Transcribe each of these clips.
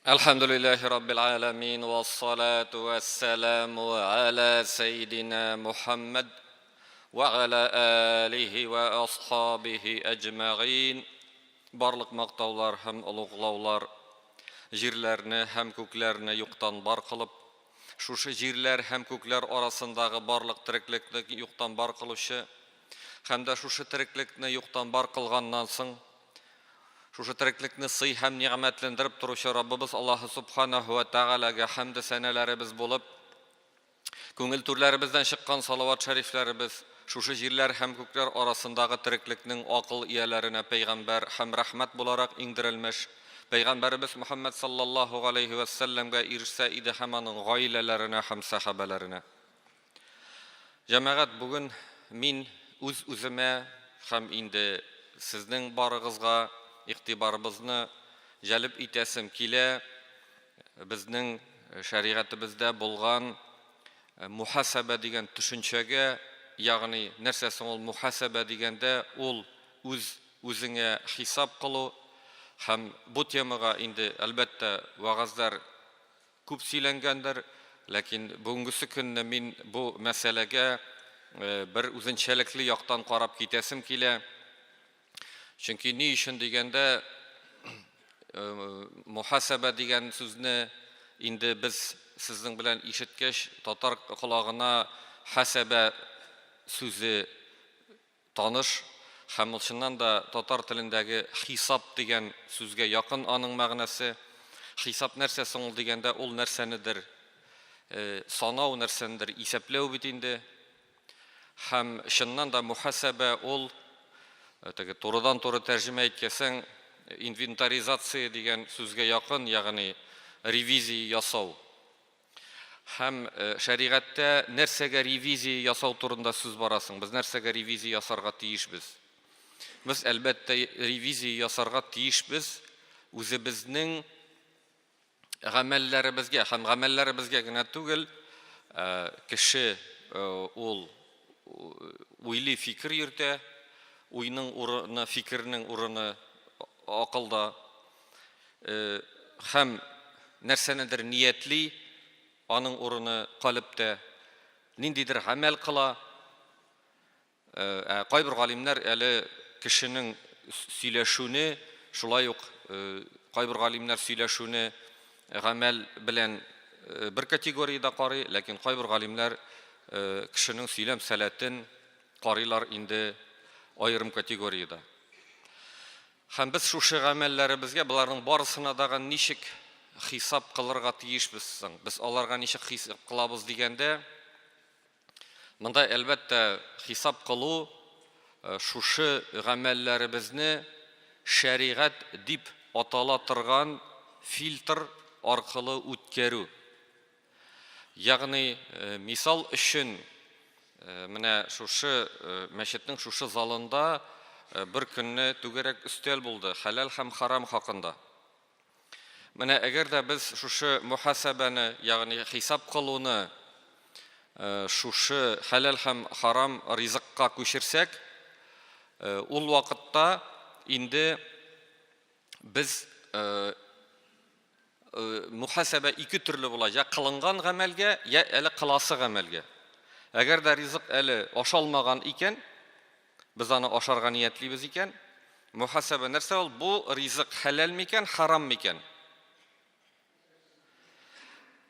Әлхәмдүлилләһи раббил галәмин вассалату вәссәламу галә сәйдинә Мухәммәд вә галә алихи вә асхабихи әҗмәгыйн. Барлык мактаулар һәм олуглаулар җирләрне һәм күкләрне юктан бар кылып, шушы җирләр һәм күкләр арасындагы барлык тереклекне юктан бар кылучы һәм дә шушы тереклекне юктан бар кылганнан соң Шушы тереклекне сый һәм нигъмәтләндереп торучы Раббыбыз Аллаһы Субханаһу вә Тәгаләгә хәмде-сәнәләребез булып, күңел түрләребездән чыккан салават-шәрифләребез шушы җирләр һәм күкләр арасындагы тереклекнең акыл ияләренә пәйгамбәр һәм рәхмәт буларак иңдерелмеш Пәйгамбәребез Мөхәммәд саллаллаһу галәйһи вә сәлләмгә ирешсә иде һәм аның гаиләләренә һәм сәхабәләренә. Җәмәгать, бүген мин үз-үземә һәм инде сезнең барыгызга игътибарыбызны җәлеп итәсем килә, безнең шәригатебездә булган мухасәбә дигән төшенчәгә, ягъни нәрсә соң ул мухасәбә дигәндә, ул үз-үзеңә хисап кылу һәм бу темага инде, әлбәттә, вәгазьләр Күп сөйләнгәндер, ләкин бүгенгесе көнне мин бу мәсьәләгә бер үзенчәлекле яктан карап китәсем килә. Чөнки ни өчен дигәндә, мухасәбә дигән сүзне инде без сезнең белән ишеткәч, татар колагына хәсәбә сүзе Таныш һәм ул чыннан да татар телендәге хисап дигән сүзгә якын аның мәгънәсе. Хисап нәрсә соң ул дигәндә, ул нәрсәнедер санау, нәрсәнедер исәпләү бит инде. Һәм чыннан да мухасәбә ул, теге турыдан-туры тәрҗемә иткәсәң, инвентаризация дигән сүзгә якын, ягъни ревизия ясау. Һәм шәригатьтә нәрсәгә ревизия ясау турында сүз бара соң? Без нәрсәгә ревизия ясарга тиешбез? Без, әлбәттә, ревизия ясарга тиешбез үзебезнең гамәлләребезгә һәм гамәлләребезгә генә түгел, кеше ул уйлый, фикер йөртә, уйның урыны, фикернең урыны акылда. Һәм нәрсәнедер ниятли, аның урыны калебтә, ниндидер гамәл кыла. Ә кайбер галимнәр әле кешенең сөйләшүне, шулай ук кайбер галимнәр сөйләшүне гамәл белән бер категориядә карый, ләкин кайбер галимнәр кешенең сөйләм сәләтен карыйлар инде аерым категориядә. Һәм без шушы гамәлләребезгә, боларның барысына дагы ничек хисап кылырга тиешбез соң? Без аларга ничек хисап кылабыз дигәндә, монда, әлбәттә, хисап кылу шушы гамәлләребезне шәригать дип атала торган фильтр аркылы үткәрү. Ягъни, мисал өчен, менә шушы мәчетнең шушы залында бер көнне түгәрәк өстәл булды, хәләл һәм харам хакында. Менә әгәр дә без шушы мухасәбәне, ягъни хисап кылуны шушы хәләл һәм харам ризыкка күчерсәк, ул вакытта инде без Мухасәбә ике төрле була, я кылынган гамәлгә, я әле кыласы гамәлгә. Әгәр дә ризык әле ашалмаган икән, без аны ашарга ниятлибез икән, мухасәбә нәрсә ул? Бу ризык хәләл микән, харам микән?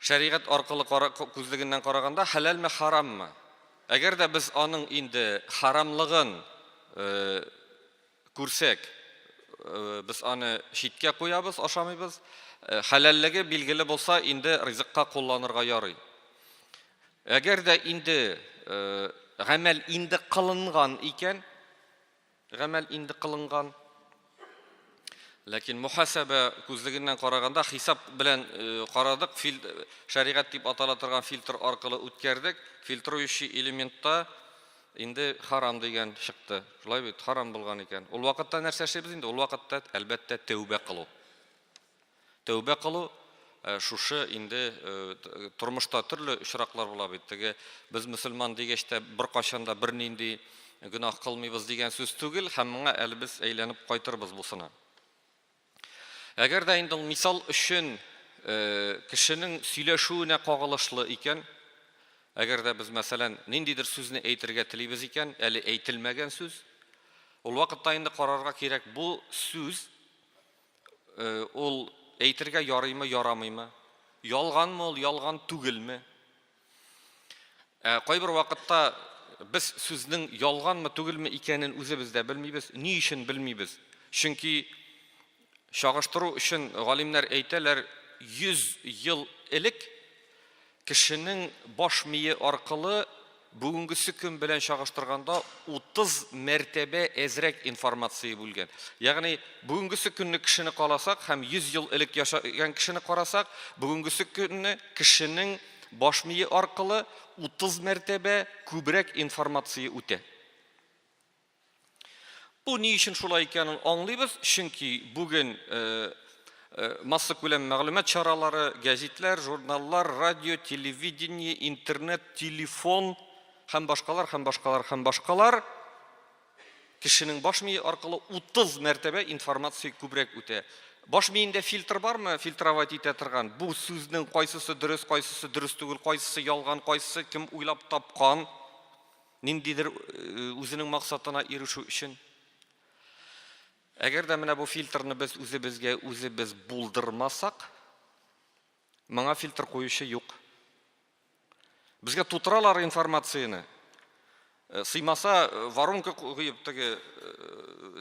Шәригать аркылы күзлегеннән караганда, хәләлме, хараммы? Әгәр дә без аның инде харамлыгын Күрсәк, без аны читкә куябыз, ашамыйбыз. Хәләллеге билгеле булса, инде ризыкка кулланырга ярый. Әгәр дә инде гамәл инде кылынган икән, гамәл инде кылынган, ләкин мухасәбә күзлегеннән караганда, хисап белән карадык, шәригать дип атала торган фильтр аркылы үткәрдек, фильтрующий элементта Инде харам дигән чыкты. Шулай бит, харам булган икән. Ул вакытта нәрсә эшлибез инде? Ул вакытта, әлбәттә, тәүбә кылу. Тәүбә кылу э, шушы инде э, тормышта төрле очраклар була бит. Теге без мөселман дигәч тә беркайчан да бернинди гөнаһ кылмыйбыз дигән сүз түгел һәм моңа әле без әйләнеп кайтырбыз бусына. Әгәр дә инде ул мисал өчен кешенең сөйләшүенә кагылышлы икән, әгәр дә без, мәсәлән, ниндидер сүзне әйтергә телибез икән, әле әйтелмәгән сүз, ул вакытта инде карарга кирәк, бу сүз ул әйтергә ярыймы, ярамыймы, ялганмы ул, ялган түгелме? Ә кайбер вакытта без сүзнең ялганмы түгелме икәнен үзебез дә белмибез. Ни өчен белмибез? Чөнки чагыштыру өчен галимнәр әйтәләр, 100 ел элек кешенең баш мие аркылы бүгенгесе көн белән чагыштырганда 30 мәртәбә әзрәк информация бүлгән. Ягъни бүгенгесе көнне кешене карасак һәм 100 ел элек яшәгән кешене карасак, бүгенгесе көнне кешенең баш мие аркылы 30 мәртәбә күбрәк информация үтә. Бу ни өчен шулай икәнен аңлыйбыз, чөнки бүген массакүләм мәгълүмат чаралары, гәзитләр, журналлар, радио, телевидение, интернет, телефон һәм башкалар, һәм башкалар, һәм башкалар кешенең баш мие аркылы 30 мәртәбә информация күбрәк үтә. Баш миендә фильтр бармы, фильтровать итә торган? Бу сүзнең кайсысы дөрес, кайсысы дөрес түгел, кайсысы ялган, кайсысы кем уйлап тапкан? Ниндидер үзенең максатына ирешү өчен. Әгәр дә менә бу фильтрны без үзебезгә үзебез булдырмасак, моңа фильтр куючы юк. Безгә тутыралар информацияне. Сыймаса, воронка куеп теге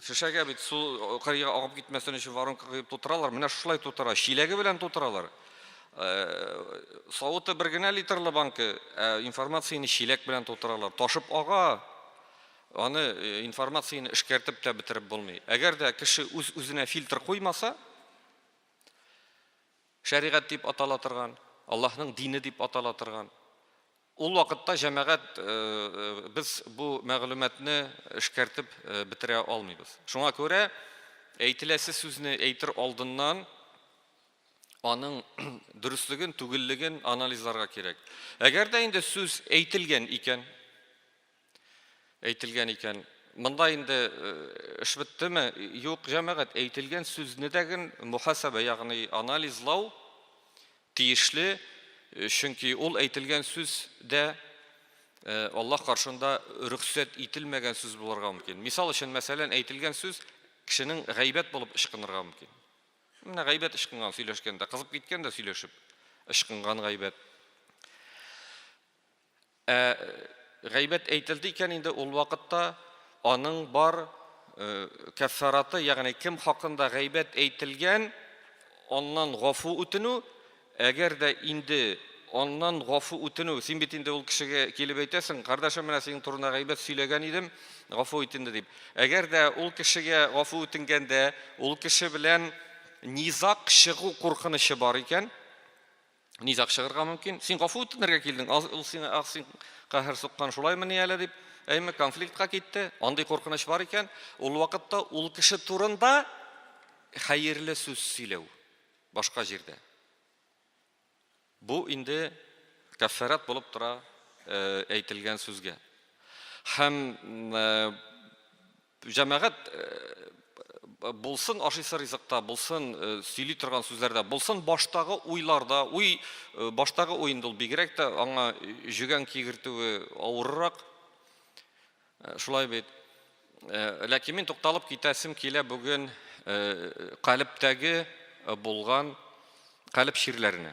шешәгә бит су кырыйга агып китмәсен өчен воронка куеп тутыралар. Менә шулай тутыра, чиләге белән тутыралар. Савыты бер генә литрлы банка, ә информацияне чиләк белән тутыралар. Ташып ага, аны информацияне эшкәртеп тә бетереп булмый. Әгәр дә кеше үз-үзенә фильтр куймаса, шәригать дип атала торган, Аллаһның дине дип атала торган, ул вакытта, җәмәгать, без бу мәгълүматны эшкәртеп бетерә алмыйбыз. Шуңа күрә әйтеләсе сүзне әйтер алдыннан аның дөреслеген, түгеллеген анализларга кирәк. Әгәр дә инде сүз әйтелгән икән, әйтелгән икән, монда инде эш беттеме? Юк, җәмәгать, әйтелгән сүзне дә ген мухасаба, ягъни анализлау тиешле, чөнки ул әйтелгән сүз дә Аллаһ каршында рөхсәт ителмәгән сүз булырга мөмкин. Мисал өчен, мәсәлән, әйтелгән сүз кешенең гайбәт булып ычкынырга мөмкин. Менә гайбәт ычкынган сөйләшкәндә, кызып киткән дә сөйләшеп, ычкынган гайбәт. Ә гайбәт әйтелде икән инде ул вакытта аның бар кәффараты, ягъни кем хакында гайбәт әйтелгән, аннан гафу үтенү, әгәр дә инде аннан гафу үтенү, син бит инде ул кешегә килеп әйтәсең, кардәшем, менә синең турында гайбәт сөйләгән идем, гафу ит инде дип. Әгәр дә ул кешегә гафу үтенгәндә, ул кеше белән низаг чыгу куркынычы бар икән, низаг чыгырга мөмкин. Син гафу үтенергә килдең, ул сиңа, ах, син каһәр суккан, шулаймыни әле дип, әйме, конфликтка китте, андый куркыныч бар икән, ул вакытта ул кеше турында хәерле сүз сөйләү башка җирдә. Бу инде кәффарәт булып тора әйтелгән сүзгә. Һәм җәмәгать булсын ашыйсы ризыкта, булсын сөйли торган сүзләрдә, булсын баштагы уйларда, уй баштагы уй инде ул бигрәк тә аңа җөгән кигертүе авыррак. Шулай бит. Ләкин мин тукталып китәсем килә бүген калептәге булган калеп чирләренә.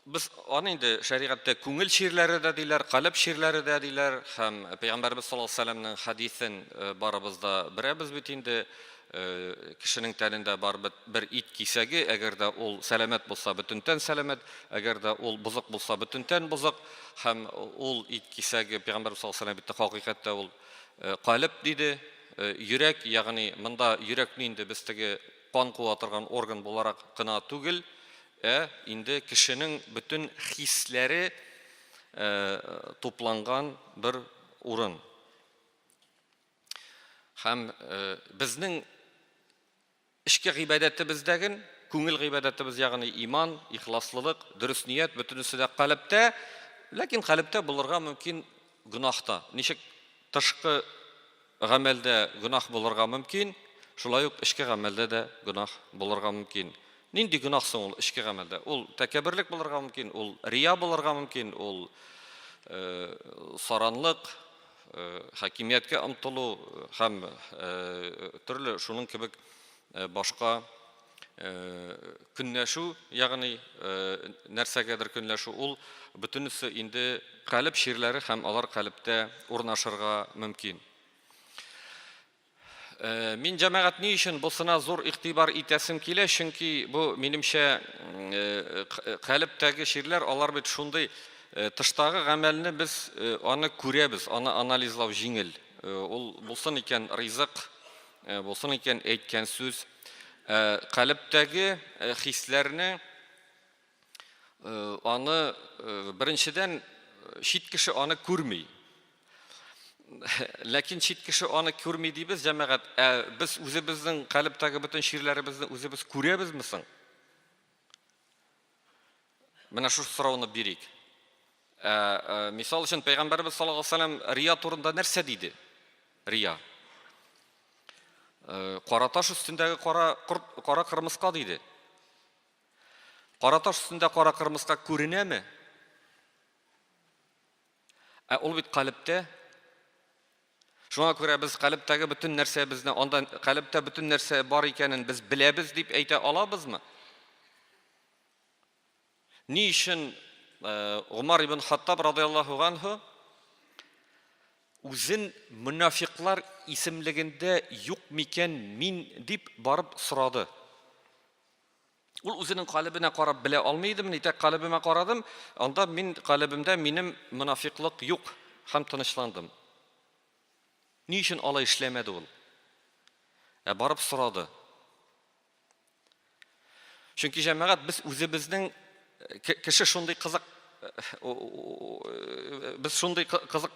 Без аны инде шәригатьтә күңел чирләре дә диләр, калеб чирләре дә диләр һәм Пәйгамбәрбез саллаллаһу алейһи вәсәлләмнең хәдисен барыбыз да беләбез бит инде. Кешенең тәнендә бар бер ит кисәге, әгәр дә ул сәламәт булса, бөтен тән сәламәт, әгәр дә ул бозык булса, бөтен тән бозык. Һәм ул ит кисәге, Пәйгамбәрбез саллаллаһу алейһи вәсәлләм бит хакыйкатьтә ул калеб диде, йөрәк, ягъни монда йөрәкне инде без теге кан куа торган орган буларак кына түгел, ә инде кешенең бөтен хисләре тупланган бер урын. Һәм безнең эчке гыйбадәтебездәген, күңел гыйбадәтебез, ягъни иман, ихласлылык, дөрес ният, бөтенесе дә калебтә, ләкин калебтә булырга мөмкин гөнаһ та. Ничек тышкы гамәлдә гөнаһ булырга мөмкин, Шулай ук эчке гамәлдә дә гөнаһ булырга мөмкин. Нинди гөнаһ соң ул эчке гамәлдә? Ул тәкәбберлек булырга мөмкин, ул рия булырга мөмкин, ул саранлык, хакимияткә омтылу һәм төрле шуның кебек башка көнләшү, ягъни нәрсәгәдер көнләшү, ул бөтенесе инде калеб чирләре һәм алар калебтә урнашырга мөмкин. Мин җәмәгать ни өчен бусына зур игътибар итәсем килә, чөнки бу, минемчә, калебтәге чирләр, алар бит шундый тыштагы гамәлне без аны күрәбез, аны анализлау җиңел. Ул булсын икән ризык, булсын икән әйткән сүз. Калебтәге хисләрне аны беренчедән чит кеше аны күрми. Ләкин чит кеше аны күрми дибез, җәмәгать, ә без үзебезнең калебтәге бөтен чирләребезне үзебез күрәбезме соң? Менә шушы сорауны бирик. Ә, мисал өчен, Пәйгамбәребез саллаллаһу алейһи вәсәлләм рия турында нәрсә диде? Рия. Кара таш өстендәге кара корт, кара кырмыска диде. Кара таш өстендә кара кырмыска күренәме? Ә ул бит калебтә. Шуңа күрә без калебтәге бөтен нәрсәбезне, анда калебтә бөтен нәрсә бар икәнен без беләбез дип әйтә алабызмы? Ни өчен Гомар ибн Хаттаб радыяллаһу анһу үзен мөнафиклар исемлегендә юк микән мин дип барып сорады? Ул үзенең калебенә карап белә алмый идемени, тәк калебемә карадым, анда мин калебемдә минем монафиклык юк һәм тынычландым. Ни өчен алай эшләмәде ул? Ә барып сорады. Чөнки җәмәгать без үзебезнең кеше шундый кызык без шундый кызык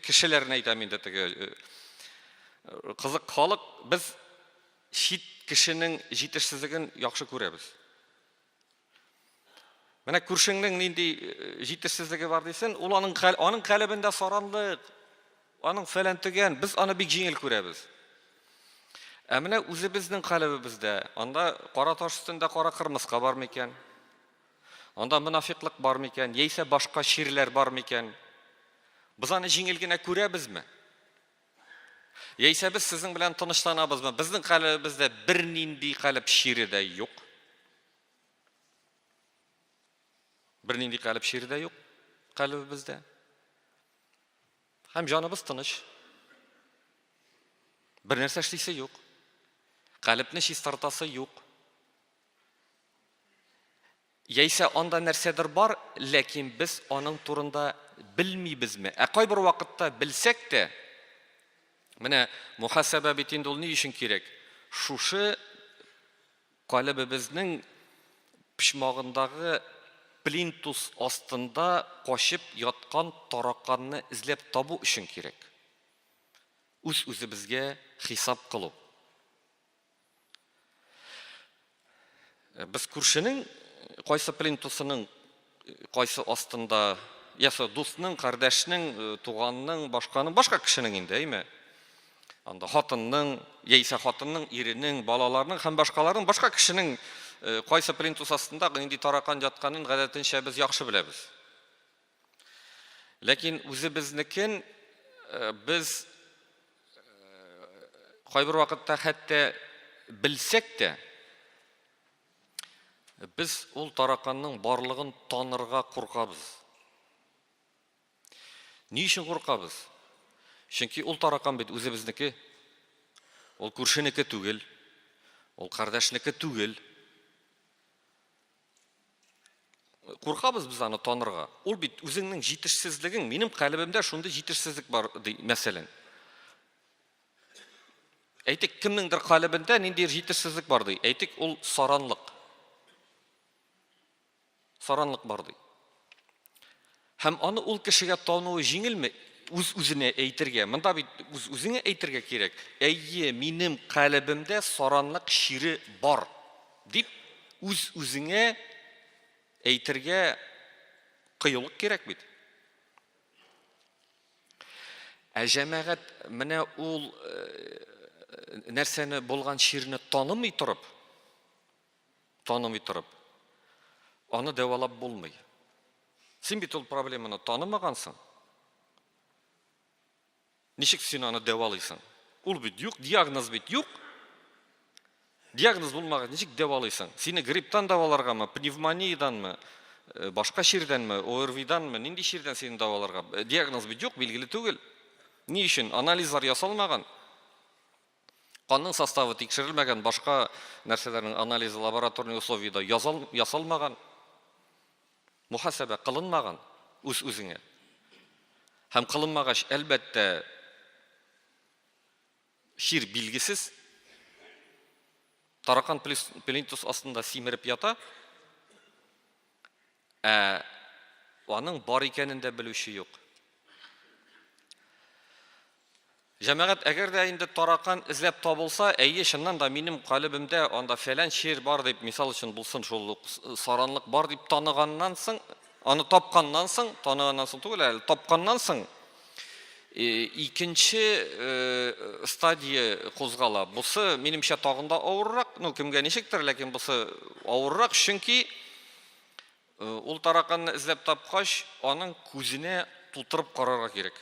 кешеләрне әйтәм инде теге кызык халык без Чит кешенең җитешсезлеген яхшы күрәбез. Менә күршеңнең нинди җитешсезлеге бар дисен, ул аның аның калебендә саранлык, аның фәлән төгән, без аны бик җиңел күрәбез. Ә менә үзебезнең калебебездә, анда кара таш өстендә кара кырмыска бар микән? Анда монафиклык бар микән, яисә башка чирләр бар микән? Без аны җиңел генә күрәбезме? Яисә без сезнең белән тынычланабызмы? Безнең калебебездә бернинди калеб чире дә юк. Бернинди калеб чире дә юк калебебездә. Һәм җаныбыз тыныч. Бер нәрсә эшлисе юк. Калебне чистартасы юк. Яисә анда нәрсәдер бар, ләкин без аның турында белмибезме? Ә кайбер вакытта белсәк тә, менә мухасәбә бит инде ул ни өчен кирәк? Шушы калебебезнең почмагындагы плинтус астында качып яткан тараканны эзләп табу өчен кирәк. Үз-үзебезгә хисап кылу. Без күршенең кайсы плинтусының кайсы астында, ясо дусның, кардәшнең, туганның, башканың, башка кешенең инде, әйме? Анда хатынның, яисә хатынның, иренең, балаларның һәм башкаларның, башка кешенең кайсы плинтус астында нинди таракан ятканын гадәтенчә без яхшы беләбез. Ләкин үзебезнекен без кайбер вакытта хәтта белсәк тә, без ул тараканның барлыгын танырга куркабыз. Ни өчен куркабыз? Чөнки ул таракан бит үзебезнеке. Ул күршенеке түгел, ул кардәшнеке түгел. Куркабыз без аны танырга. Ул бит үзеңнең җитешсезлегең, минем калебемдә шундый җитешсезлек бар, ди, мәсәлән. Әйтик, кемнеңдер калебендә ниндидер җитешсезлек бар, ди. Әйтик, ул саранлык. Саранлык бар, ди. Һәм аны ул кешегә тануы җиңелме? Үз-үзенә әйтергә. Монда бит үз-үзеңә әйтергә кирәк. Әйе, минем калебемдә саранлык чире бар, дип үз-үзеңә әйтергә кыюлык кирәк бит. Ә җәмәгать менә ул э, нәрсәне булган чирне танымый торып, танымый торып, аны дәвалап булмый. Син бит ул проблеманы танымагансың. Ничек син аны дәвалыйсың? Ул бит юк, диагноз бит юк. Диагноз булмагач, ничек дәвалыйсың? Сине грипптан дәваларгамы, пневмониядәнме, э, башка чирдәнме, ОРВИданмы, нинди чирдән сине дәваларга? Э, диагноз бит юк, билгеле түгел. Ни өчен? Анализлар ясалмаган. Канның составы тикшерелмәгән, башка нәрсәләрнең анализы лабораторный условиядә ясалмаган. Мухасәбә кылынмаган үз-үзеңә. Һәм кылынмагач, әлбәттә, чир билгесез. Таракан плинтус астында симереп ята. Ә аның бар икәнен дә белүче юк. Җәмәгать, әгәр дә инде таракан эзләп табылса, әйе, чыннан да минем калебемдә анда фәлән чир бар дип, мисал өчен булсын, шул ук саранлык бар дип таныганнан соң, аны тапканнан соң, таныганнан соң түгел әле, тапканнан соң, икенче стадия кузгала. Бусы, минемчә, тагын да авыррак, ну, кемгә ничектер, ләкин бусы авыррак, чөнки ул тараканны эзләп тапкач, аның күзенә тутырып карарга кирәк.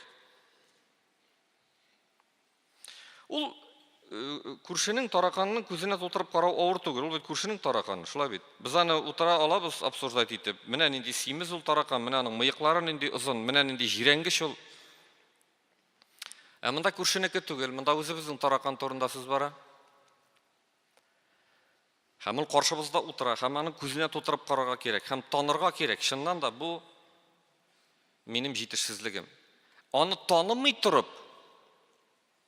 Ул э, күршенең тараканының күзенә тутырып карау авыр түгел. Ул бит күршенең тараканы, шулай бит. Без аны утыра алабыз обсуждать итеп. Менә нинди симез ул таракан, менә аның мыеклары нинди озын, менә нинди җирәнгеч ул. Ә монда күршенеке түгел, монда үзебезнең таракан турында сүз бара. Һәм ул каршыбызда утыра, һәм аның күзенә тутырып карарга кирәк, һәм танырга кирәк, чыннан да бу минем җитешсезлегем. Аны танымый торып,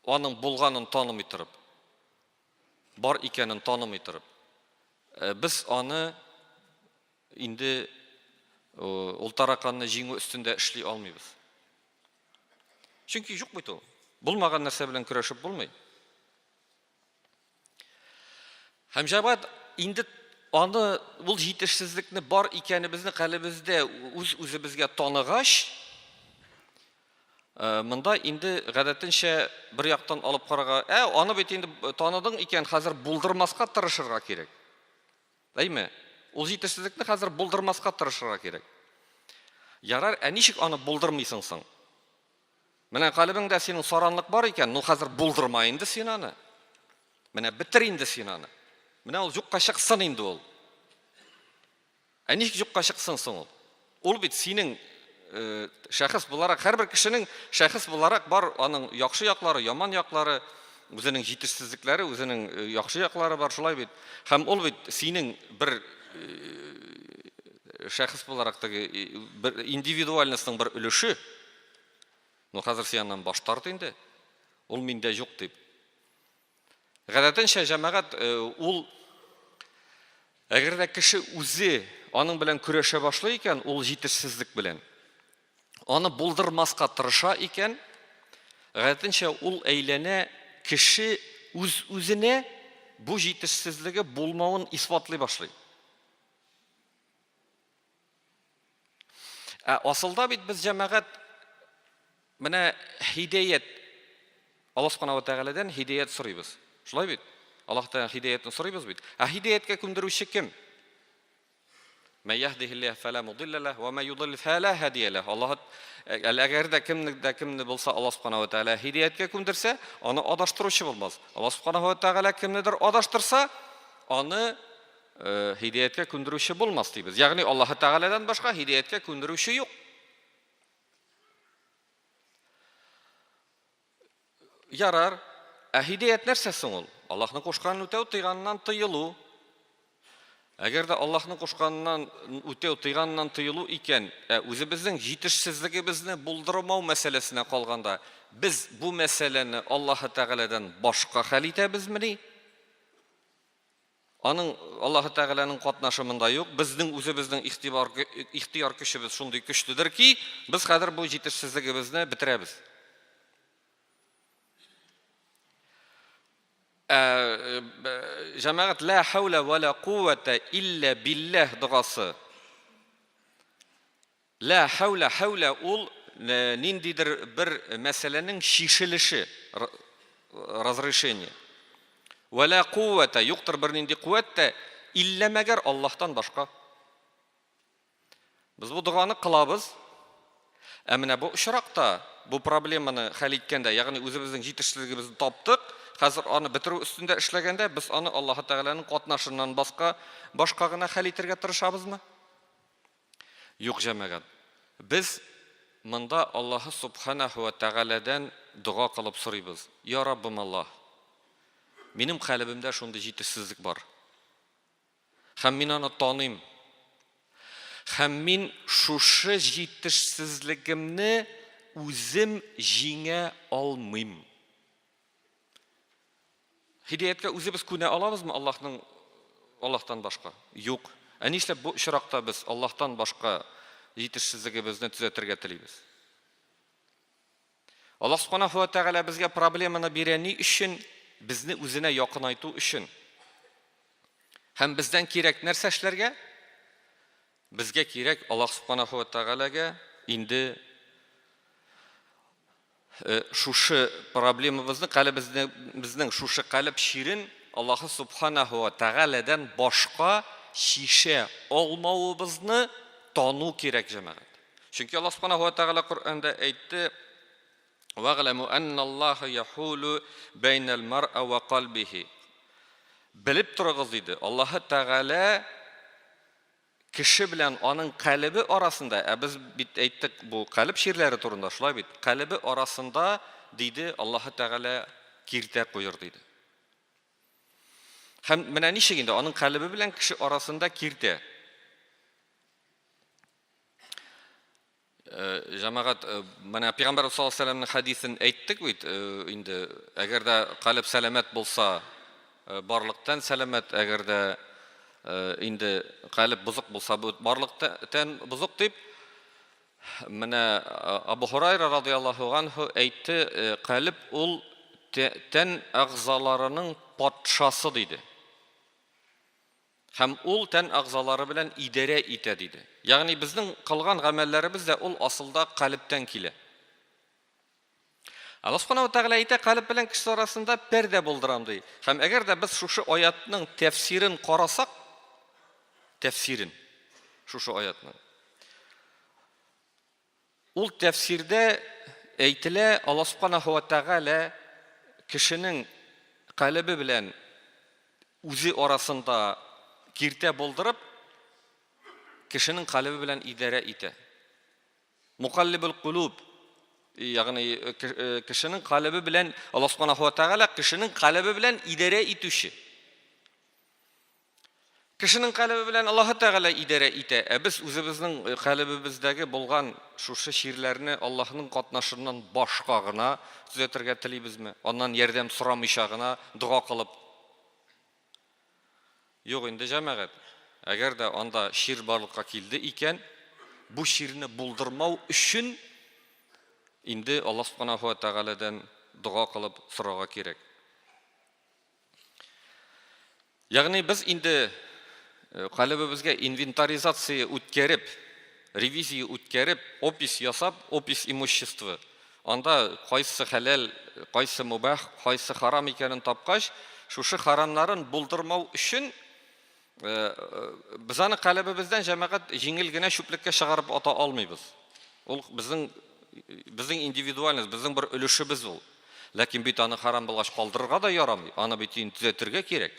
аның булганын танымый торып, бар икәнен танымый торып, э, без аны инде э, ул тараканны җиңү өстендә эшли алмыйбыз. Чөнки юк бит ул. Булмаган нәрсә белән көрәшеп булмый. Һәм җәмәгать инде аны ул җитешсезлекне бар икәнебезне калебездә үз-үзебезгә таныгач, э, монда инде гадәтенчә бер яктан алып карарга, ә аны бит инде таныдың икән, хәзер булдырмаска тырышырга кирәк. Әйме? Ул җитешсезлекне хәзер булдырмаска тырышырга кирәк. Ярар, ә ничек аны булдырмыйсың соң? Менә калебеңдә синең саранлык бар икән, ну хәзер булдырма инде син аны. Менә бетер инде син аны. Менә ул юкка чыксын инде ул. Ә ничек юкка чыксын соң ул? Ул бит синең э, шәхес буларак, һәрбер кешенең шәхес буларак бар аның яхшы яклары, яман яклары, үзенең җитешсезлекләре, үзенең э, яхшы яклары бар, шулай бит. Һәм ул бит синең бер э, шәхес буларак теге бер индивидуальностьның бер өлеше. Ну, хәзер син аннан баш тарт инде. Ул миндә юк дип. Гадәтенчә җәмәгать э, ул әгәр дә кеше үзе аның белән көрәшә башлый икән, ул җитешсезлек белән. Аны булдырмаска тырыша икән, гадәтенчә ул әйләнә кеше үз-үзенә бу җитешсезлеге булмавын исбатлый башлый. Ә асылда бит без җәмәгать менә һидәят Аллаһ Субханаһу ва Тәгаләдән һидәят сорыйбыз. Шулай бит? Аллаһ Тәгаләдән һидәятне сорыйбыз бит. Ә һидәяткә күндерүче кем? Мә яһдиһиллаһ фәлә мудилля ләһ ва мә юдилл фәлә һадия ләһ. Аллаһ әгәр дә кемне дә кемне булса Аллаһ Субханаһу ва Тәгалә һидәяткә күндерсә, аны адаштыручы булмас. Аллаһ Субханаһу ва Тәгалә кемнедер адаштырса, аны Һидәяткә күндерүче булмас дибез. Ягъни Аллаһы Тәгаләдән башка һидәяткә күндерүче юк. Ярар. Ә һидәят нәрсә соң ул? Аллаһның кушканын үтәү, тыйганыннан тыелу. Әгәр дә Аллаһның кушканыннан үтәү, тыйганыннан тыелу икән, ә үзебезнең җитешсезлегебезне булдырмау мәсьәләсенә калганда, без бу мәсьәләне Аллаһы Тәгаләдән башка хәл итәбезмени? Аның, Аллаһы Тәгаләнең катнашы монда юк. Безнең үзебезнең игътибар, ихтыяр көчебез шундый көчледер ки, без хәзер бу җитешсезлегебезне бетерәбез. Ә, җәмәгать ла хәүлә вә ла куввәтә илля билләһ догасы. Ла хәүлә, хәүлә ул ниндидер бер мәсьәләнең чишелеше, разрешение. Вә лә куввәтә, юктыр бернинди куәт тә, иллә мәгәр Аллаһтан башка. Без бу доганы кылабыз. Ә менә бу очракта, бу проблеманы хәл иткәндә, ягъни үзебезнең җитешсезлегебезне таптык, хәзер аны бетерү өстендә эшләгәндә, без аны Аллаһы Тәгаләнең катнашыннан баска, башка гына хәл итәргә тырышабызмы? Юк, җәмәгать. Без монда Аллаһы Субханәһү вә Тәгаләдән дога кылып сорыйбыз, Я Раббым Аллаһ, минем калебемдә шундый җитешсезлек бар. Һәм мин аны таныйм. Һәм мин шушы җитешсезлегемне үзем җиңә алмыйм. Һидаяткә үзебез күнә алабызмы Аллаһның Аллаһтан башка? Юк. Ә нишләп бу очракта без Аллаһтан башка җитешсезлегебезне төзәтергә телибез? Аллаһ Субханаһу ва Тәгалә безгә проблеманы бирә ни өчен? Безне үзенә якынайту өчен. Һәм бездән кирәк нәрсә эшләргә? Безгә кирәк Аллаһ Субханаһу ва Тәгаләгә инде э, шушы проблемабызны, калебезне, безнең шушы калеб чирен Аллаһ Субханаһу ва Тәгаләдән башка чишә алмавыбызны тану кирәк, җәмәгать. Чөнки Аллаһ Субханаһу ва Тәгалә Коръәндә әйтте, Вәгъләмү әнналлаһа яхулу бәйнәл мар'a ва кальбихи. Белеп торыгыз, диде, Аллаһы Тәгалә кеше белән аның калебе арасында, ә без бит әйттек бу калеб чирләре турында, шулай бит, калебе арасында, диде, Аллаһы Тәгалә киртә куер, диде. Һәм менә ничек инде аның калебе белән кеше арасында киртә. Җәмәгать, менә Пәйгамбәр саллаллаһу алейһи вәсәлләмнең хәдисен әйттек бит, инде әгәр дә калеб сәламәт булса, барлык тән сәламәт, әгәр дә инде калеб бозык булса, барлык тән бозык дип, менә Абу Һурайра радыяллаһу анһу әйтте, калеб ул тән әгъзаларының патшасы диде. Һәм ул тән әгъзалары белән идарә итә, диде. Ягъни безнең кылган гамәлләребез дә ул асылда калебтән килә. Аллаһ Субханаһу ва Тәгалә әйтә, калеб белән кеше арасында пәрдә булдырам, ди. Һәм әгәр дә без шушы аятның тәфсирен карасак, тәфсирен, шушы аятның, Ул тәфсирдә әйтелә, Аллаһ Субханаһу ва Тәгалә кешенең калебе белән үзе арасында киртә булдырып, кешенең калебе белән идарә итә. Мукаллибул кулуб, ягъни кешенең калебе белән Аллаһ Субханаһу ва Тәгалә кешенең калебе белән идарә итүче. Кешенең калебе белән Аллаһы Тәгалә идарә итә, ә без үзебезнең калебебездәге булган шушы чирләрне Аллаһның катнашыннан башка гына төзәтергә телибезме? Аннан ярдәм сорамыйча гына дога кылып? Юк инде, җәмәгать. Әгәр дә анда чир барлыкка килде икән, бу чирне булдырмау өчен инде Аллаһ Субханаһу ва Тәгаләдән дога кылып сорарга кирәк. Ягъни без инде э, калебебезгә инвентаризация үткәреп, ревизия үткәреп, опись ясап, опись имущества, анда кайсы хәләл, кайсы мубах, кайсы харам икәнен тапкач, шушы харамнарын булдырмау өчен э, э, без аны калебебездән җәмәгать җиңел генә чүплеккә чыгарып ата алмыйбыз. Ул безнең безнең индивидуальность, безнең бер өлешебез ул. Ләкин бит аны харам булгач калдырырга да ярамый, аны бит инде төзәтергә кирәк.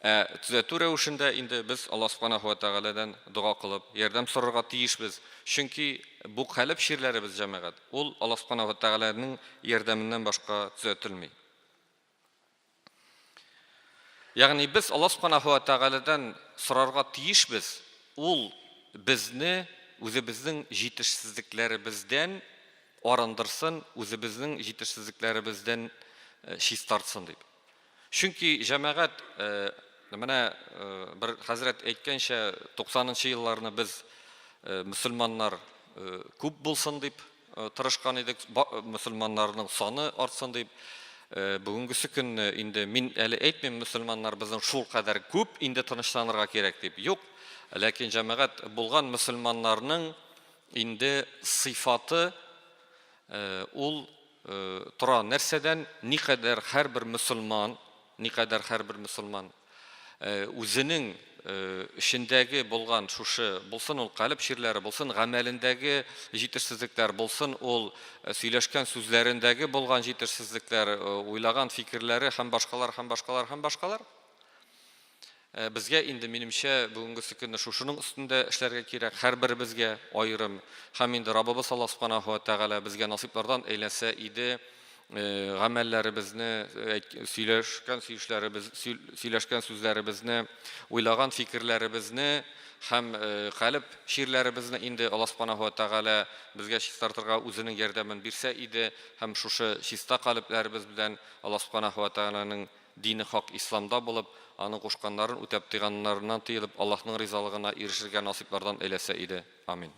Ә төзәтү рәвешендә инде без Аллаһ Субханаһу ва Тәгаләдән дога кылып, ярдәм сорарга тиешбез. Чөнки бу калеб чирләребез, җәмәгать, ул Аллаһ Субханаһу ва Тәгаләнең ярдәменнән башка төзәтелми. Ягъни без Аллаһ Субханаһу ва Тәгаләдән сорарга тиешбез, ул безне үзебезнең җитешсезлекләребездән арындырсын, үзебезнең җитешсезлекләребездән чистартсын дип. Чөнки җәмәгать, менә бер хәзрәт әйткәнчә, 90 нчы елларны без мөселманнар күп булсын дип тырышкан идек, мөселманнарның саны артсын дип. Бүгенгесе көнне инде мин әле әйтмим, мөселманнар безнең шул кадәр күп, инде тынычланырга кирәк дип. Юк, ләкин җәмәгать булган мөселманнарның инде сыйфаты ул тора нәрсәдән, никадәр һәрбер мөселман. Никадәр һәрбер мөселман үзенең эчендәге булган шушы, булсын ул калеб чирләре, булсын гамәлендәге җитешсезлекләр, булсын ул сөйләшкән сүзләрендәге булган җитешсезлекләр, уйлаган фикерләре һәм башкалар, һәм башкалар, һәм башкалар. Безгә инде, минемчә, бүгенгесе көнне шушының өстендә эшләргә кирәк, һәрберебезгә аерым. Һәм инде Раббыбыз Аллаһ Субханаһу ва Тәгалә безгә насыйплардан әйләсә иде, гамәлләребезне, сөйләшкән сөешләребез, сөйләшкән сүзләребезне, уйлаган фикерләребезне һәм калеб чирләребезне инде Аллаһ Субханаһу ва Тәгалә безгә чистартырга үзенең ярдәмен бирсә иде һәм шушы чиста калебләребез белән Аллаһ Субханаһу ва Тәгаләнең Дине хак исламда булып, аның кушканнарын үтәп, тыйганнарыннан тыелып, Аллаһның ризалыгына ирешергә насыйплардан әйләсә иде. Амин.